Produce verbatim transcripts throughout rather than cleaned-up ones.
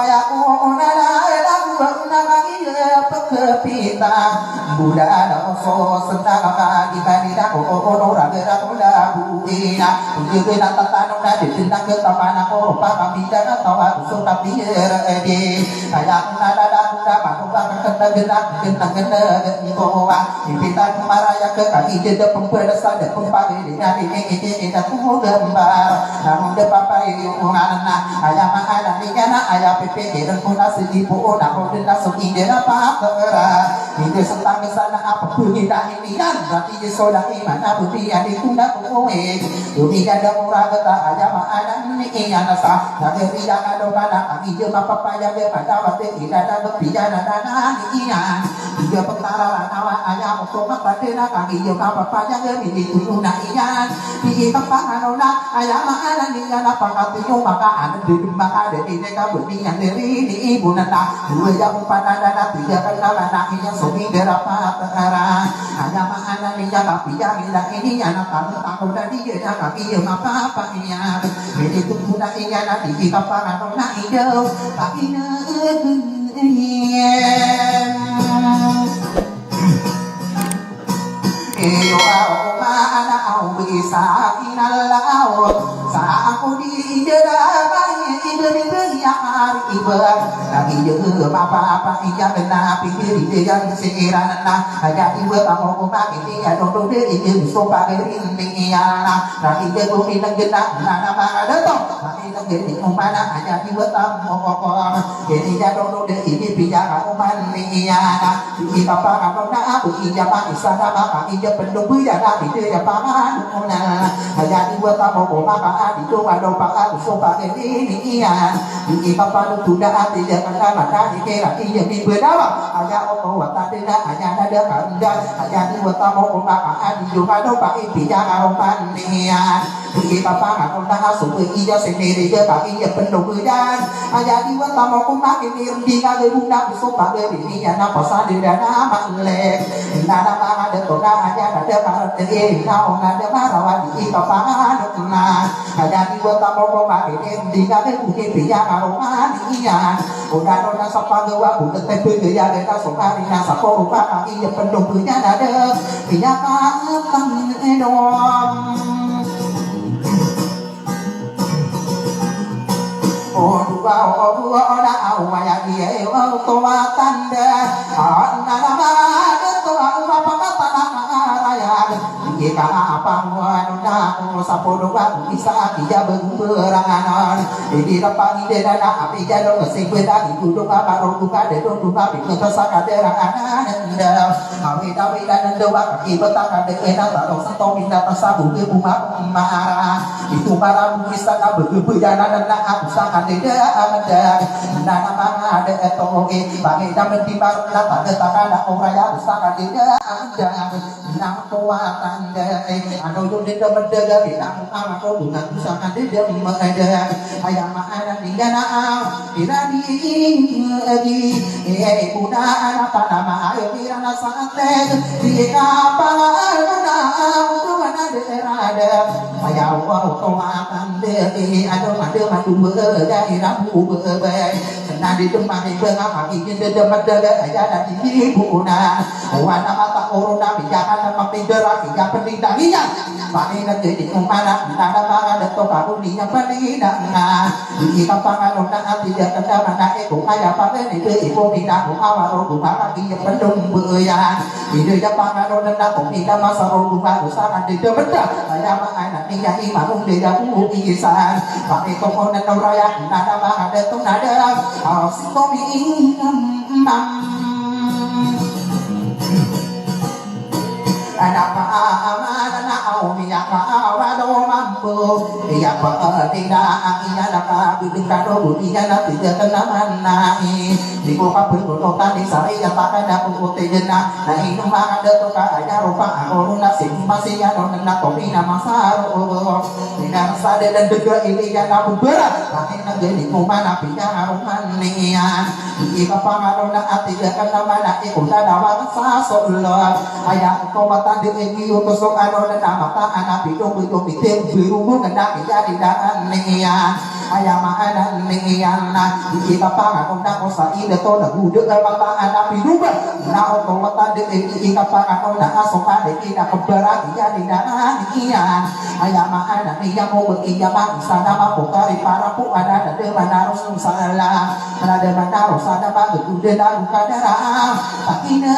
Ako na la la ko na ka iya pagkapita. Bula na ko so senda ka ka di ka di na ko ko no ra ga ra ko na bu ina. Ko iya ga na ta ta no na di di na ka ta ma na ko ro pa ka bi da na ta wa ko so ka bi ra di. Kaya ko na la la ko na ma ko ka ka ka na ga na ga na ga na ga ni ko wa. Ipita ko maraya ka ka di di da pemperasa da pempagiri na di ni di di da ko gambar. Namun da papa iyo ko na na. Aya maana niyan na aya pipikiran ko na sii bo na ko den na so ida na pakara. Ida sa tangis na apa pengila iniyan. Rati di so da iman na bumi ani ko na ko e. Bumi na da mura gata aya maana niyan na sa. Lagi di da ka do mana kami je mapapaya je madawat ida na bepiya na na na niyan. Ida petara na wa aya oto mapade na kami je mapapaya je mini ko na iyan. Di kapangano na Aya maana niyan na pangati o maka anan di maka di ini ka buni niyan diri ini ibu nana. Dua ya umpan ada na tiga kena mana ini sumi dera patara. Aya maana niyan na piya ila ini yana tamu tamu na di na kami ya maka apa niyan. Ini tu guna iyan na di kapangano na idaw. Pakina. Iyo aw maana aw bisa inalaw. Sa ako di idada bai iberi beri akari iba. Lagi jaga mapa apa iya kena pikir ide yang seiran na. Aja iba kamu kuma ini ya dodo de ide so pageri ini ya. Lagi jaga minang genang nana maka datang. Lagi jaga di umana aja iba tamu kokor. Ini ya dodo de ini piya kamu mani ya. Di kapangano na ako iya maki sana maka iya pendong buya na di iya pangano na. Aya di wa tamo ko maka adi do ngado paka so pake ini iya. Di kapangano tu da ati da kana maka di kira iya mi bedawa. Aya oto wa tadi na aya na da kanda. Aya di wa tamo ko maka adi do ngado paki piya karopan iya. Di kapangano na so pe iya sendiri ya kami ya pendong buya. Aya di wa tamo ko maki ni rendi ka de guna so pake ini ya na pasal de da na malek. Ina na manga de to na aya na de mara de ina o na de mara wa di kapangano na. Aya di wa tamo ko maki ni rendi ka de guna piya karopan iya. O na no na sa pake wa ko de te pe ya de na so kami na sa ko ro ka kami ya pendong buya na de. Piya ka kami dom. Oduwa oduwa ona awaya iye oto watanda. Ona nama oto awa pakatana karaya. Iye kama apa wano na ko sapodo wa bisa iya beguberangan. Ini dapat ide dana api jado kesibeda ibu doka baru buka dedo doka bikata sakadera ananda. Awid-awid ananda wa kaki betaka de ena taro sato minda tasabu ke buma mara. Itu mara bumi sana bege bejana nana aku saka de de amanda. Nana manga de etoge bagi da menti baru na pada takana oraya aku saka de de amanda. Nang kuatan de ano yo de de mendega binang ama ko bunga aku saka de de mengeda. Ayama ana ninggana au iradi agi. Iye ibuna ana panama ayo irana sate. Iye kapala ana au tuwana derada. Aya wa uto akan de iye ado madu madu bege irabu bege. Sena di tempat ibe ngapa iye de de madaga aya na di ibuna. Wana mata uruna bijakan na mapidera iya pendidanginya. Pangina jadi umana nana manga de to kabu niya pendidangan. Di kapangano na ati da kanda mana eko aya pangene de eko mina ko awaro ko mara iya pendong beyan. Ide ya pangano na ko mina masa ro ko maro sa ande de beda. Aya manga na iya ima ko de ya bu isan. Pake ko ko na raya nana manga de to nada. Au si ko mi inam. Anak pa aman na aw miya ka awado mambo. Iya pa adina ang iya na ka bibing ka do buni iya na tiga tanaman na i. Di ko ka pun ko tani sari ya taka na ko ko tiga na. Na inu manga dato ka aya rupa ang oro na si masi ya no na to mina masaro. Ina sa de dan dega ini ya na bubara. Tapi na gani ko mana pinya aruman niyan. Di kapangano na ati da kana mana iko na dawang sa solo. Aya ko mata de egi uto so ano na mata ana pito pito pite biru mo na iya di daan niyan. Aya maana niyan na di kapangano na ko sa ina to na guda ka mata ana pinuba. Na oto wata di di kapangano na aso ka di na kebara iya di na iyan. Aya maana niyan ko ba iya ma isa na mapokari para po ana na de manaros ng sala. Ana de manaros ana ba guda na kadara. Pakina.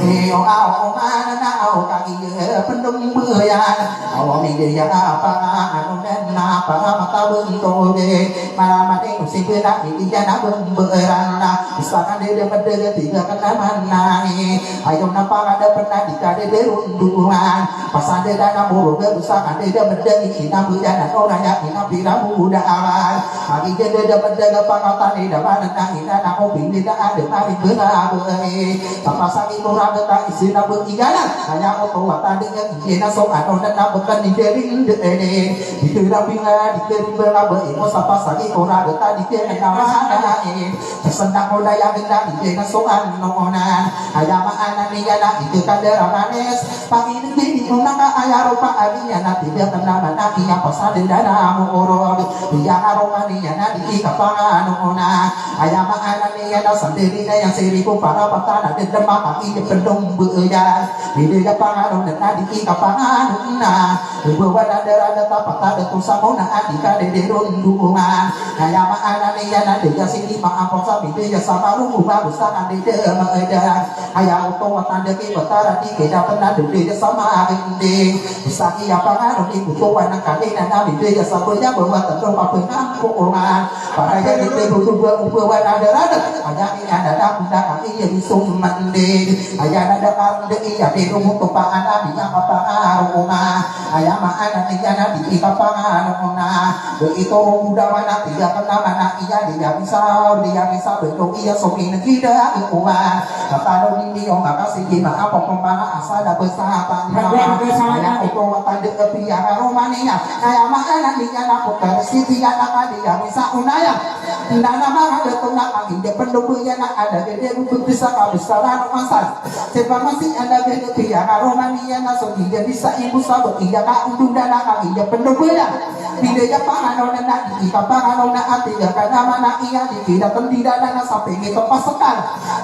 Iyo aw man na aw kagiya pendembeyan. Aw midiya apa anu den apa mata bentoge. Malamati ko si bena midiya na bemberan na. Usakan de de medege tiga kena manai. Ayo na para de pernah di kade de runduan. Pasal de dana moro de usakan de de medege ina beyan na oraya ina pira buda awan. Agi gede da benda ga pangatan ida banan na ina na ko pindi da ada mari berabe. Tapa sagi murah da ta isi na be igana. Kaya ko to wata de ga ina so ano na na bekan di dering de ene. Di dering binga di dering berabe imo sapa sagi murah da ta di dering na mana ene. Sesenda ko da ya genda di ina so ano na. Aya maana ni ya na itu kadera manis. Pangin gini ko na ka aya ropa agi ya na tidak kena mana iya pasal de dana mo oro. Iya na ropa niyan na di kapangano na. Aya maana niyan na sandiri na yang siri ko para patana de dema kaki de pendong beja. Bide kapangano na di kapangano na. Ibu wana dara da tapata de tu samona adi ka de de rundungan. Aya maana niyan na de ya sini ma apo sa bide ya sama rungu bagus tangan de de ma eja. Aya oto watan de ki batara di ke da pena de de ya sama adi. Saki apa ngano di buto wana kami na nami de ya sabo ya bawa tendo papengan ko ongan. Para ya de de buto ba uba wana darada. Aya ni ada da kunda kami ya di sumande. Aya na da karende iya de rumu to pa ana mi ya kapangano ongan. Aya maana ni ya na di kapangano ongan. Be ito rumu da mana tiga kena mana iya di ya bisa di ya bisa bendo iya somin kida ongan. Katano di niyo makasi di ma apo pemana asal da besatan. Aya oto watan de piya karomaniya. Aya maana niyan na ko kar siti ya na kadi ya bisa unaya. Nana manga de tona kami de pendobo ya na ada gede rubu bisa ka bisa rano masal. Sepa masi ada gede piya karomaniya na so gede bisa ibu sabo iya ka undu dana kami de pendobo ya. Bide ya pangano na na di kapangano na ati ya kana mana iya di kida pendida na na sapingi to pasekal.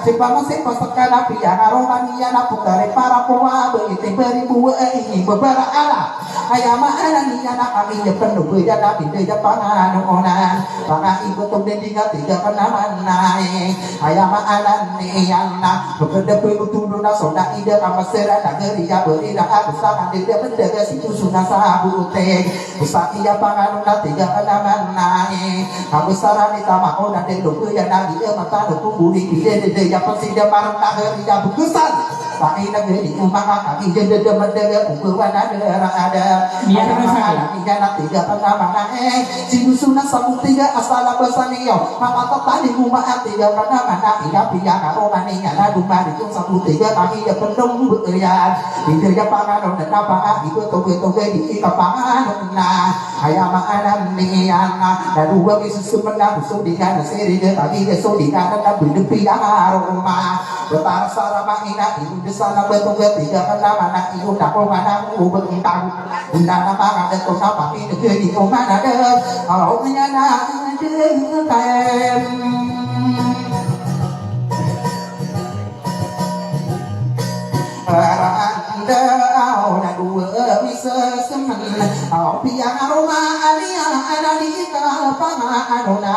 Sepa masi pasekal na piya karomaniya na putari para powa be iti beri buwe ini bebara ala. Aya maana niyan na kami ya pendobo ya na bide ya pangano na. Panga ibu to bende ngati ya kana mana e. Aya maana niyan na. Bebede pe utundo na so na ida kamasera na geri ya beri na aku sa kandida bende ga situ suna sa bute. Usa iya pangano na tiga kena manai. Kamu sarani tama ko na dendo ko ya na di e mata do ko buri di de de de ya pasti de marang na geri ya bukusan. Tapi na geri ko maka kami de de de mendega ko ko wana de ra ada. Iya, ada na masalah. Iya na tiga kena manai. Sinusun na sabu tiga asal apa saniyo. Maka tadi ko ma tiga kena manai. Iya piya ka ko mani ya na dumari ko sabu tiga kami de pendong bu ya. Di de ya pangano na pa ibu to to di ka pangano na. Aya maana niyan na, na duwa ki susumen na so di ka na seri de kami de so di ka na na bende piya ka roma. Betar sara ma ina ibu de sana beto ke tiga kena mana ibu na ko mana ko bentang. Unda na maka de to na pa ibu de di ko mana de. Aw nya na de kaem. Randa aw na duwa bisa semen. Aw piya roma aliya ana di ka pangano na.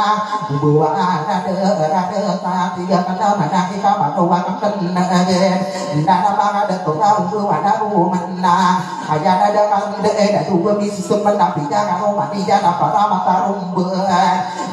Duwa ana de randa ta tiga kena mana di ka manowa kena de. Nana manga de to ka duwa na roma na. Aya na da kanda e da duwa bisa semen na piya roma di ya na para mata romba.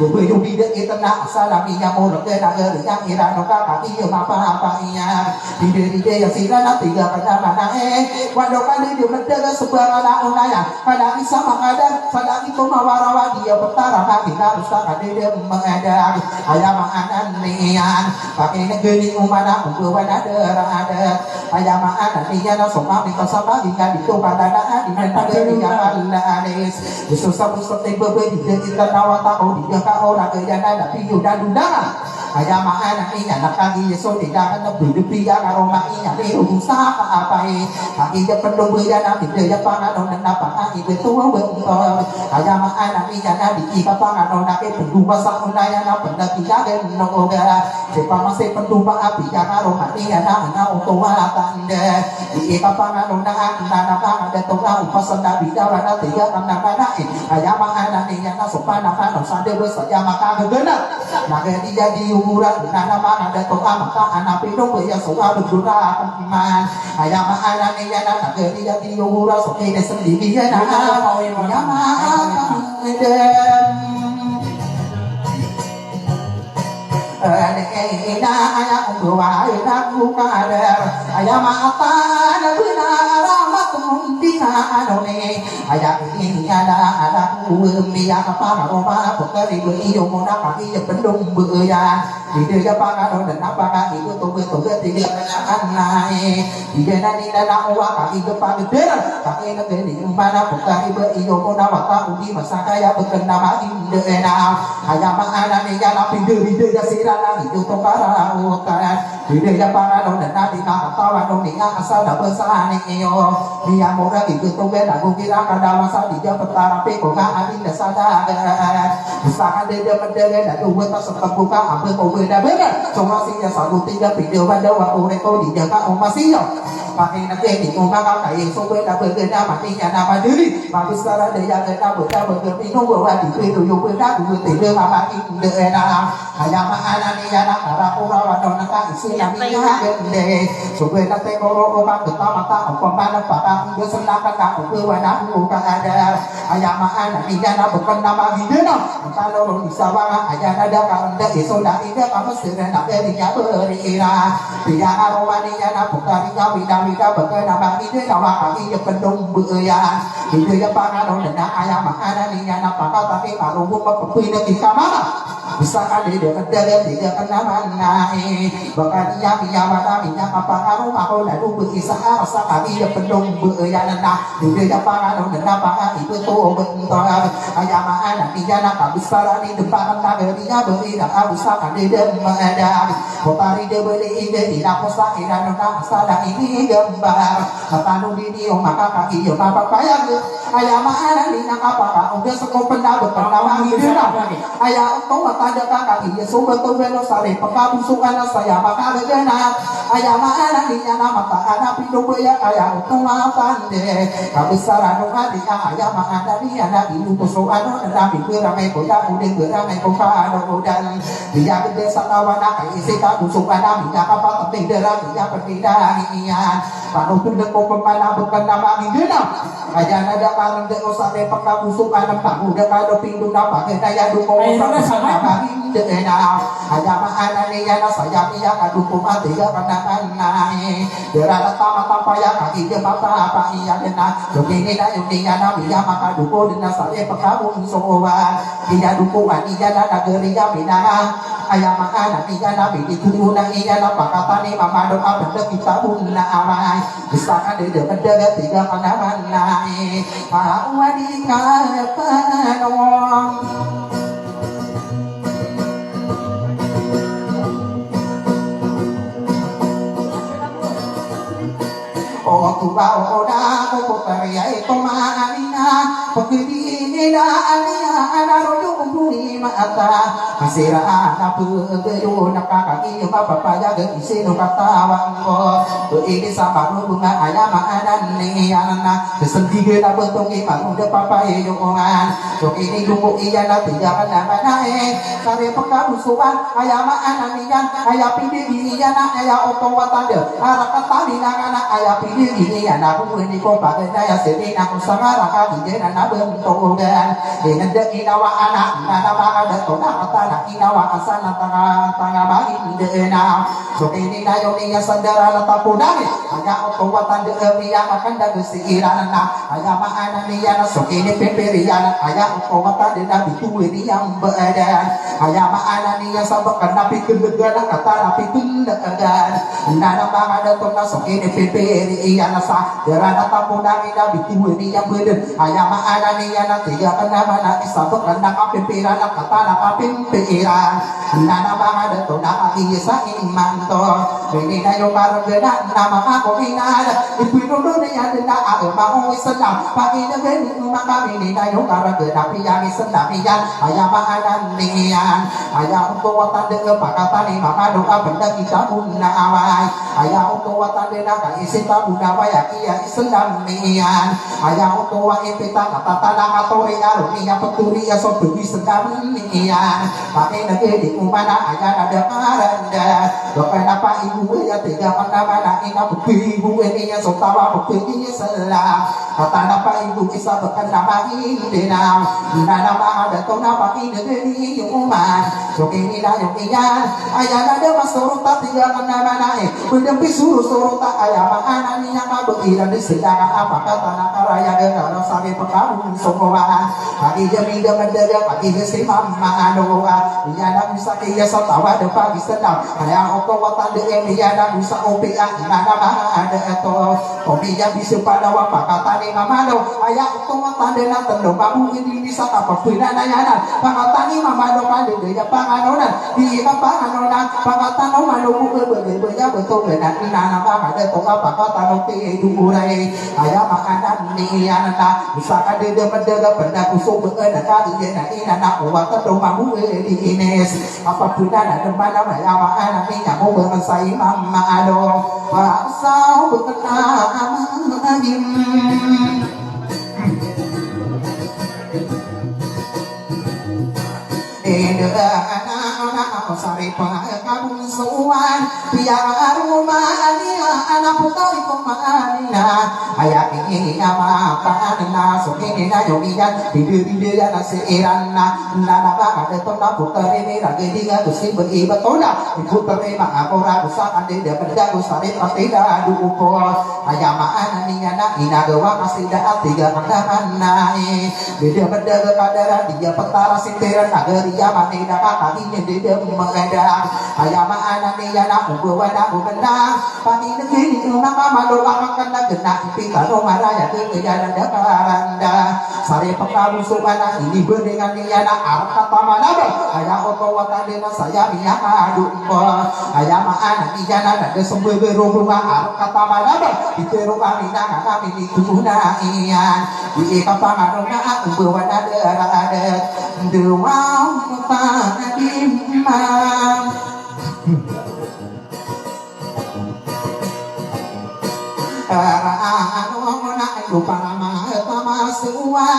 Duwa yo bida ita na salami ya mo rega na gari ya ira no ka kami ya mapa apa iya. Dide dide ya sira na tiga kena mana e. Wado kali di medega sebarang na unaya. Kada isa mangada, kada ito mawarawa di ya betara na kita rusa kadi de mengada. Aya maana niyan. Pakai negeri umana umbawa na dera ada. Aya maana niyan na soma mita sama di kadi to kada na adi na tadi ya kala alis. Yesus sabu sete bebe di ya kita nawata o di ya ka ora ke ya na da piyo da dudara. Aya maana niyan na kagiya so di da ka na bidi piya ka roma iyan di rusa ka apay. Kagiya pendo baya na di da ya pangano na na panga ibe to ba to. Aya maana niyan na di ka pangano na ke pendo masa unaya na penda piya ke no ga. Sepa masa pendo ma api ya ka roma iyan na na oto watan de. Di ka pangano na na na panga de to ga upasan da bida wana tiga kana kana e. Aya maana niyan na so panakano sa de besa ya makagagana. Na kadiya di ura na na manga dato a maka ana pino baya so a bugura man. Aya maana niyan na kadiya di ura so kine sendiri na. Aya maana niyan. Ina aya kuwa ina kukadar. Aya maata na bina alamat mundina anone. Aya ini ala ala kuwe miya ka para roma ko kari be iyo mo na kami ye pendong be ya. Ide ya pangano na panga ibu to be to be tide na anai. Ide na ni na na uwa kami be pang der. Kami na geni mana ko kari be iyo mo na wata udi masaka ya be kena ma inde na. Aya maana ni ya na pinde ide ya sira na ibu to para uta. Ide ya pangano na na di makatawan o ni nga asal na besa ni iyo. Niya mo na ibu to be na gukira ka dawa sa di ya petara pe ko nga adi na sa da. Sa ka de de medele na do wata sa ka buka abe ko be na be. So masi ya sa buti ya pide wa dawa ore ko di ya ka o masi ya. Pake na ke di ko maka kai so be na be na mati ya na madiri. Mabesar de ya ke na be na be mino wa di pe do yo be na do te de mama inde na. Aya maana niyan na kara kura wano na ka isi na miya gende. Sobe na te koro o ka keta mata o pemana para undo senaka ka undo wana u ka ada. Aya maana niyan na beken na maginde na. Talo ro di sawa aya na da ka ende iso na inde ka mesir na beri ya beri ira. Tiya aromani ya na bukari ya wida wida beken na maginde na wa kami ya pendong beyan. Inde ya pangano na aya maana niyan na pakataki marungo mapepina kita mama. Bisa ka di de ka daga di de ka naman na e. Baka niya miya wala miya ka pangaro mako na lubu isa arasa ka di de pendong be ya na na. Di de ya pangaro na na panga ibu to be ntar. Aya maana niya na ka bisa ra ni de panga na de niya be ina ka bisa ka di de ma ada. Ko ka di de be di ina ko sa ina no na sa da ini gambar. Katano di di o maka ka iyo ka papaya. Aya maana niyan na kapaka o de seko penda be penda ma ni de na. Aya oto wata de ka ka iya so beto beno sare pekabusukan na saya makagagana. Aya maana niyan na mata ana pindo baya aya oto wata de. Kabesaran o adi aya maana niyan na ilu ko so ano na mi berang ay ko ya ude berang ay ko ka ano udan. Dia gede sa kawana ka isi kabusukan na mi ya kapatete de ra mi ya pedida niyan. Pano tu de ko pemana beken na ma mi de na. Aya na da ka rende o sa de pekabusukan na pago de ka do pindo na pake na ya do ko sa de na. Aya maana niyan na saya miya ka do ko mati ya ka na ka na e. Dera na tama tama ya ka ki de mata apa iya de na. So kini na yo niyan na miya maka do ko de na sa de pekabusukan. Iya do ko ani ya na na geri ya mina. Aya maana niyan na mi di tuyo na iya na pakatani mamado apa de kita bun na awai. Bisa ka de de ka de de tiga ka na man na e. Awa di ka pa no. O tuba o da ko ko kariya e ko ma ani na. Pagdi ni na ani ana ro yo buri ma ata. Masira ana pagdi yo na ka ka ki ma papaya ga isi no katawan ko. Ko ini sa paru bunga aya maana niyan na. Kesendiga na betong i paru de papaya yo ongan. Ko ini dungo iya na tiga ka na mana e. Sare pekabusukan aya maana niyan. Aya pidi iya na aya oto wata de. Ara kata di na na aya pidi iya na bu ini ko pagana ya sedi na ko sangara ka di na na bentogan. Inende inawa ana na na manga dato na kata na inawa asana tanga tanga manginde na. So ini na yo niya sandara na tapo dami. Aya oto wata de miya makanda gesi irana na. Aya maana niyan na so ini pipiri yana aya oto wata de na bituwi niyan badan. Aya maana niyan sa baka na pikendegan na kata na pikendegan. Na na manga dato na so ini pipiri yana sa. Dara na tapo dami na bituwi niyan badan. Aya maana niyan na Iya ka na mana isa bkn na kapipira na kata na kapimpiran. Na na manga dato na kagiya sa imanto. Ini na iyo kargana na manga kominan. Ipinodon iyan na agama o Islam. Pakinegen manga ini na iyo kargana piyang Islam iyan. Aya maana niyan. Aya oto a tanda a pakatani mamano a bnda kitabon away. Aya oto a tanda na kaisita bo na maya kiya Islam iyan. Aya oto a ipita katatana katori aro niya ptori a so pbi Islam iyan. Pakinegen di ko mana aya na da karanda. Baka na paigo aya tiga ka na mana ina pbi igo aya so tawa pbi Islam. Kata na paigo isa bkn na mangindinaw. Na na manga dato na pakinegen di iyo man. So kini na iyo iyan. Aya na da masorota tiga ka na mana e. Bdn pisorosoro ta aya maana niyan ka ba iran di sdaka a pakatana karaya gagara sa mipkabonso ko ba. Kagiya midamdaga kagiya si mama ano a. Iyan na bisa kiya sa tawa da pagi sdaka. Aya oto a tanda iyan na bisa opiya na na manga dato. Opiya bisa panawa pakatani mamano. Aya oto a tanda na tndo mabongin di bisa kapapinanayanan. Pakatani mamano kandida iya panganonan. Di ika panganonan. Pakatano mano bo ba ba ba ba ya ba to ba na ina na manga dato a pakatano ti do oray. Aya maana niyan na. Bisa kandida mdaga pnda ko so ba na kagiya na ina na owa tndo mabongin di inis. Apa puna na dmana maya maana niyan ko ba sa imam maalo. Wa sa ba na amagim. Eda ana ana ako sari pangakabunsuan. Piyaruma aniya ana putari ko maanina. Aya ini ama paanina so ini na yomiyan. Bibiri de ya na si iran na. Na na ba ka de to na putari ni ragi di ga to si beri ba to na. Putari ma ako ra ko sa ka de de ba da ko sari pati da do ko. Aya maana niyan na inagawa ka si da a tiga ka na mana e. Bida madaga kadara diya petara sintiran agari yaman ina kaka ini dida mengedar. Aya maana niyan na umbawa na umena. Pangin ini maka mado maka kena gena ipita no maraya kekeyana da karanda. Sari pekabuso mana ini beringan niyan na arka tamanaba. Aya oto watandena saya miyakadu. Aya maana niyan na da sembebe robo nga arka tamanaba. Itero kami na kami ni tuna iyan. Di kapangano na ako bawa na dara adat. Dewa mutadima. Para ano na ito para mga tamasuwa.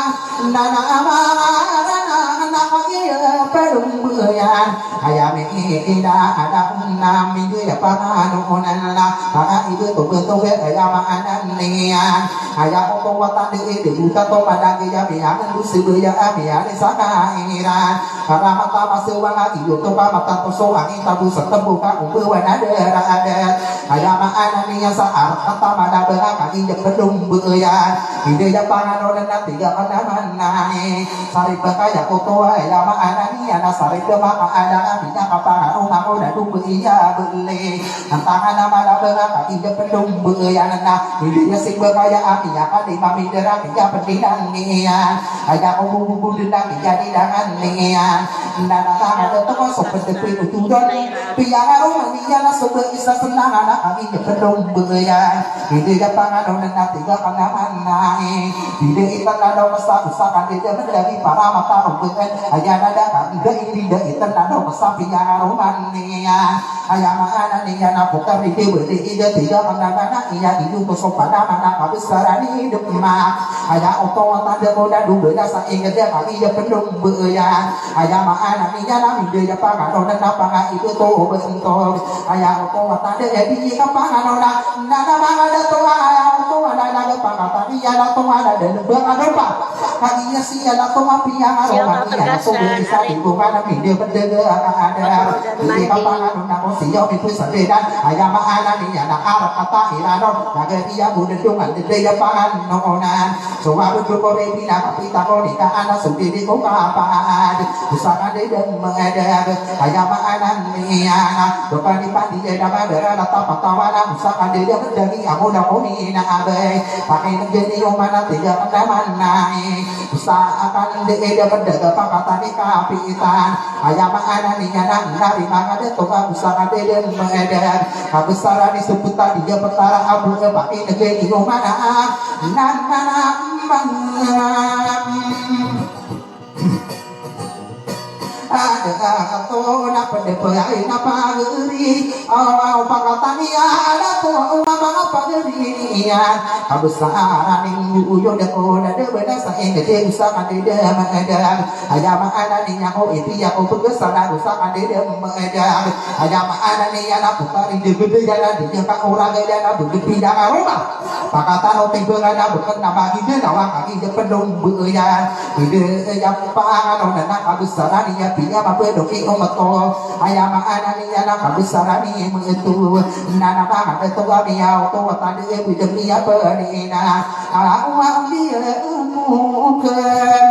Na na mara na na kaya palumbuyan. Aya mi ina ada na mi ya pangano na na. Para ibu to beto aya maana niyan. Aya oto watandee de buta to padagi ya mi angan du sibaya ami ani saka iran. Para mata masuwa nga iyo to ka mata to so angin tabu sa tembu ka umbawa na dara adat. Aya maana niyan sa arka tamanaba nga kami ya palumbuyan. Ida ya pangano na na tiga ka na mana e. Sari ba kaya oto aya maana niyan na sari ba maka ada ami na kapangano mako na dumbe iya bele. Antangan a mala ba nga kami da palumbuyan na. Ida ya si ba kaya ami ya kami mamidara kaya pendinan niyan. Aya ko bububu dena kaya didangan niyan. Na na na na da to so pendepe utudan. Piyaruma niyan na so ba isa senang ana kami da palumbuyan. Ida ya pangano na na tiga ka na mana e. Ida ita na do masa usa kami da mendagi para mata rumbuyan. Aya na da kami da ida ita na do masa piyaruma niyan. Aya maana niyan na putari di beri ida tiga ka na mana iya idu ko so pada mana kabesaran idep ma. Aya oto watanda ko na do bela sa inged ya kami da palumbuyan. Aya maana niyan na mi da ya pangano na na panga ibu to bentog. Aya oto watanda ya di ka pangano na na na manga dato aya oto wala na ga pangata niyan na to wala da lembang ano pa. Kami ya siya na to mapiya nga ro kami ya na so beri sa di ko ka na mi da mendege ka ada. Di ka pangano na ko siya mi pu sa bedan. Aya maana niyan na arka ta irano. Naga iya bo da dungan da ya pangano na. So mabudul ko re pina kapita ko ni ka ana so beri ko ka apa ad. Usa ka de dem edeb. Aya maana niyan na. Dokani pandi eda madara na tapatawana. Usa ka de dem dagi amo na ko ni na abe. Pakinegen iyo mana tiga ka na mana e. Sa akan dii da madaga pakatan i kapitan. Aya maana niyan na nari manga dato a bo sa ka dii da madaga. Kabesaran i sebut a di da petara a bo a pakinegay niyo mana. Nan mana. Ada ato na pede peyai na pagari. Aw, aw, pakatan iyan a to, aw, manga pagari iyan. Kabesaran i uyo da ko na da bana sa ini de usa ka dii da madaga. Aya maana niyan ko iti ya ko pegesa na usa ka dii da madaga. Aya maana niyan na ko kari de bede ya na de ka ora ga ya na bede pinda ka roma. Pakatan o timbang a beken a magida na wang a gida pedombo iyan. Ida iyan pangano na kabesaran iyan piya mabedong i ometo. Aya maana niyan na kabesaran iyan meto. Na na manga dato a miyaw to tanda iyan bidem iyan penina. Awa miya umuken.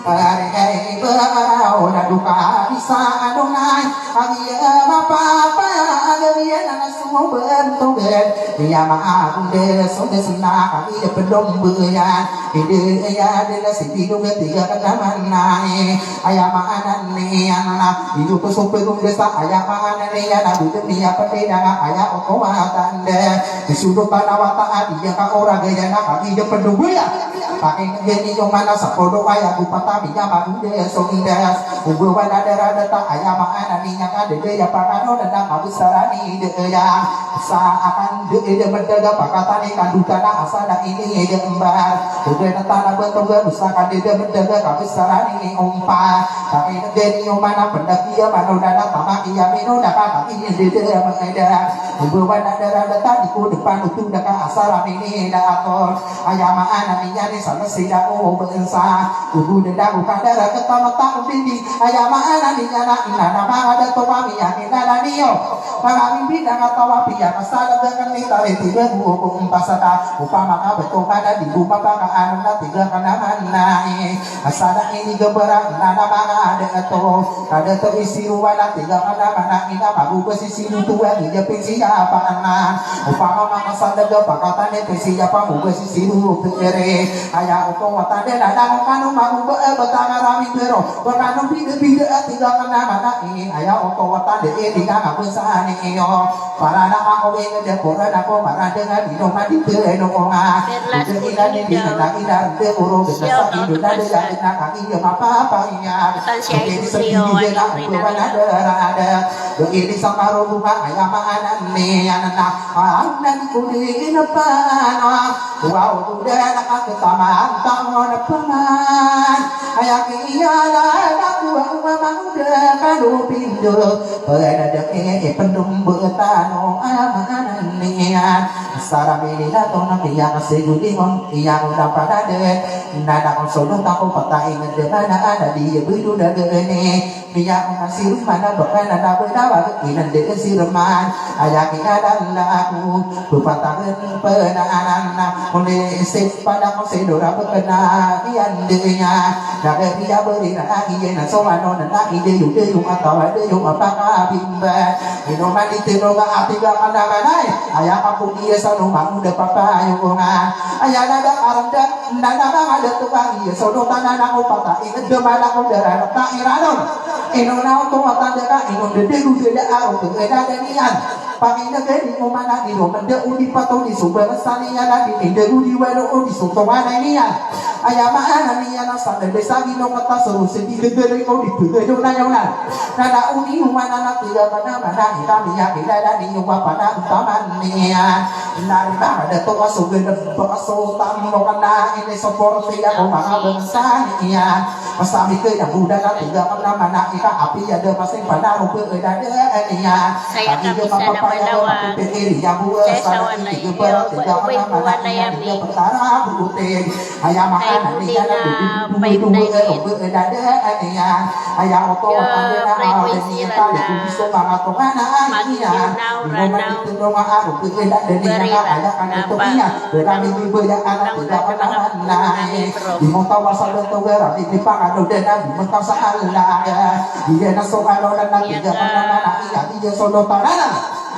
Ari ay baraw na doka isa Adonai. Agiya mapapaya agiya na sumo bentogen. Iya maabunde sonde sena agiya pedombeyan. Ide iya de na sipidong tiga kanamanai. Aya maana niyan na ido ko sope gundesa aya maana niyan na bidem iya pedidanga aya oto watande. Di sudo kana wata agiya ka ora gaya na agiya pedombeyan. Pakinegay niyo mana sa podo aya go patami niyan magoda so indas. Oba wan a dara data aya maana niyan ka dede ya pangano na kabesaran i dede ya. Sa akan dede madaga pakatan i kandota na asal a ini ede embar. Oba na tana bentogan usa ka dede madaga kabesaran i ompa. Pakinegay niyo mana pendak iya mano na na tama iya mino na ka ini dede madaga. Oba wan a dara data di ko depan oto na ka asal a mini da aton. Aya maana niyan i sa mesti da o bensa. Ogo da da go ka dara ketamatang o bimbi. Aya maana niyan na na manga dato kami a kinala niyo. Manga bimbi na nga tawa piya ka sa da ga kani tari tiga go ko empasata. Opama ka beto ka da di go mapakaano na tiga kanamanai. Asal a ini gabara na na manga dato. Ka dato i siro wan a tiga kanamanai na mago ba si siro to a giya pensiya panan. Opama manga sa da ga pakatan i pensiya pa mo ba si siro pere. Aya oto watande na na mo kano mago ba e batanga rami bero. Ba kano bida bida a tiga kanamanai. Aya oto watande e di na nga ba sa ni iyo. Para na ka ko inged a pora na ko marande nga di no madi te no nga. Ide ina ni di na ina de oro de sa ido na de ya na ka iyo mapapa iya. Ide sa ido de na ko ba na de ra de. Ide sa maro bu ka aya maana niyan na. Anan ko di na pa na. Wow, uda na ka ketaman tangon peman. Aya kiyala na ko ang mamang uda ka do pindo. Pagana daki ipendumbo tano amanan niyan. Saramili na to na miyak siguli mo, iyak na panade. Nana ko sodo tako patayin de mana ana di bedo dagene. Miyak na sirman a bakana na benawa inande sirman. Aya kiyala na ko patagen penanan na kone sip pada ko sedora bakana iyande niyan. Daga biya beri na agi na so ano na agi de yu de yu atawa de yu apaka bimba. Ino mani tino ga ati ga kana manai. Aya ka pun iya sano mamuda papa ayo nga. Aya nada aranda nada manga dato ka iya sano tanana ko pata inga de mana ko dara ta iranon. Ino na oto watande ka ino de de yu de da aro ke nada niyan. Pakinegay niyo mana di ro menda o di pato di so bangsa niyan a di menda o di walo o di so tonganay niyan. Aya maana niyan a sa menda sa di no kata so ro se di de de ko di de de na yo na. Na na o di mana na tiga mana mana i kami a kilala niyo wa pana utaman niyan. Na ri ba da to ka so gede ba ka so tamo kana ini so porte ya ko manga bangsa niyan. Masami ke na buda na tiga mana mana i ka api ya de masing pana ro be da de niyan. Saya kami sana manawa. Saya sawan na iyo, ubay buwan na yami. Kay budi na five nine. Iyo, five nine sila. Magi na o Ranaw, Ranaw. Barira, na pa. Ranaw, Ranaw. Ranaw, Ranaw. Ranaw. Ranaw.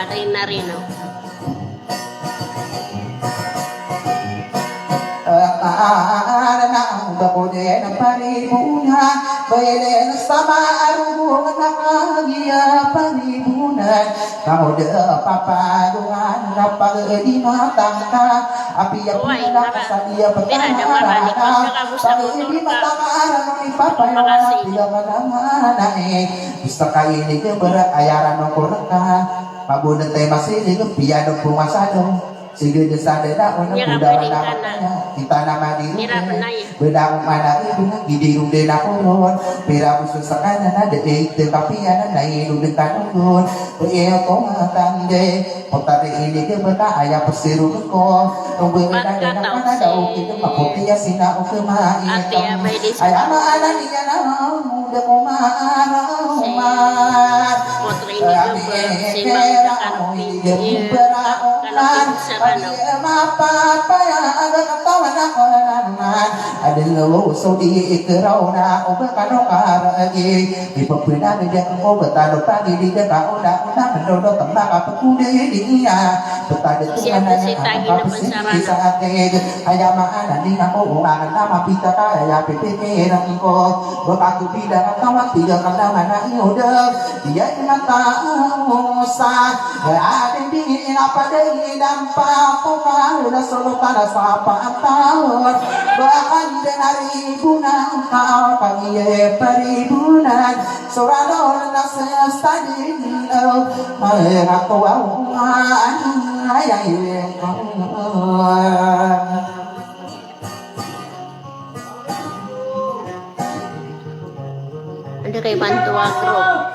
Aya, dai na rino. Arana, bako den a paribonan, belen sama arobong na kagiya paribonan. Kamo da papadongan na pagadi matangka, apiya pila kasadiya pagadi matangka, apiya pila kasadiya pagadi matangka. Basta ka ini ke ber-, aya rano ko reka. Pabonete masih ini ke piya do pumasa do. Sige de sade da, wana kuda wana kataya. Kita nama diri. Beda mana ibu, gidi runde na koron. Pira musu sakana na de ite kapiya na, na ilu de kanungun. Pe iyo ko matande. Kota de ini de beta aya pesiru ko. Nunggu na de na mana da oke de makote ya sina oke ma ito. Aya ma ana niya na muda ko ma aroma. Kami kera o ini de bera oman. Kami mapapaya aga katawan ako naman. Adelo so di ikeraw na oba kano karagi. Di pepena de ko betado pagi di de ka ona ona mendodo tembak apa kuda di iya. Betado tu mana ya apa pesin di saat ini. Aya maana di ako orang nama pita kaya pipikiran ko. Baka ko bida katawan tiga kanda mana iyo de. Iya mata usa. Adi di ina pada idam pa ko kala solo kala sapa antawon. Bahkan denari guna kau kami ye paribonan. Sorano na sestadin. Merako awan. Ayay. Anda kay bantu agro.